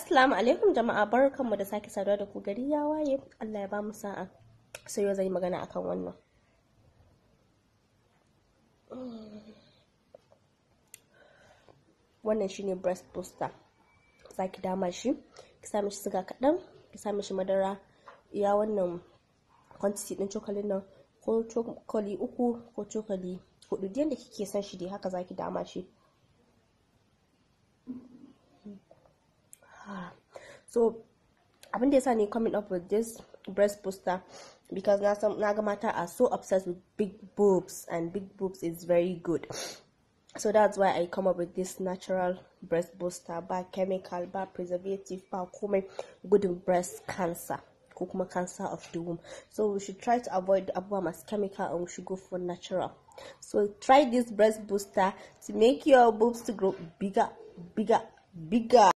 Assalamu alaikum jama'a, barkanmu da sake saduwa da ku. Gari ya waye, Allah ya bamu sa'a. Sai yau zan yi magana akan wannan. Wannan shine breast booster. Za ki dama shi, ki sa mishi siga kaɗan, ki sa mishi madara iya wannan quantity ɗin cokalin nan, ko cokali 3 ko cokali 4, duk yanda kike son shi dai haka za ki dama shi. So abin da yasa ni coming up with this breast booster because na ga mata are so obsessed with big boobs, and big boobs is very good. So that's why I come up with this natural breast booster, ba chemical, ba preservative, ba komai, gudun breast cancer ko kuma cancer of the womb. So we should try to avoid abubuwa masu chemical and we should go for natural. So try this breast booster to make your boobs to grow bigger, bigger, bigger.